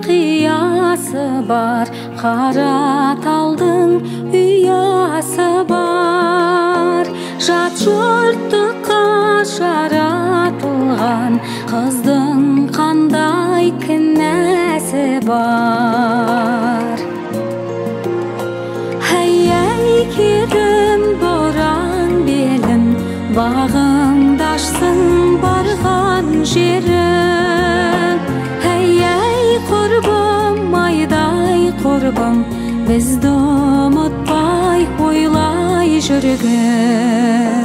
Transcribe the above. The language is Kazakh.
Қиясы бар, қара талдың ұясы бар. Жат жұрттыққа жаратылған қыздың қандай кінәсі бар? Әй, керім боран белім, бағыңды ашсын барған жерің. Әй, құрбым, айдай құрбым, бізді ұмытпай ойлай жүргін.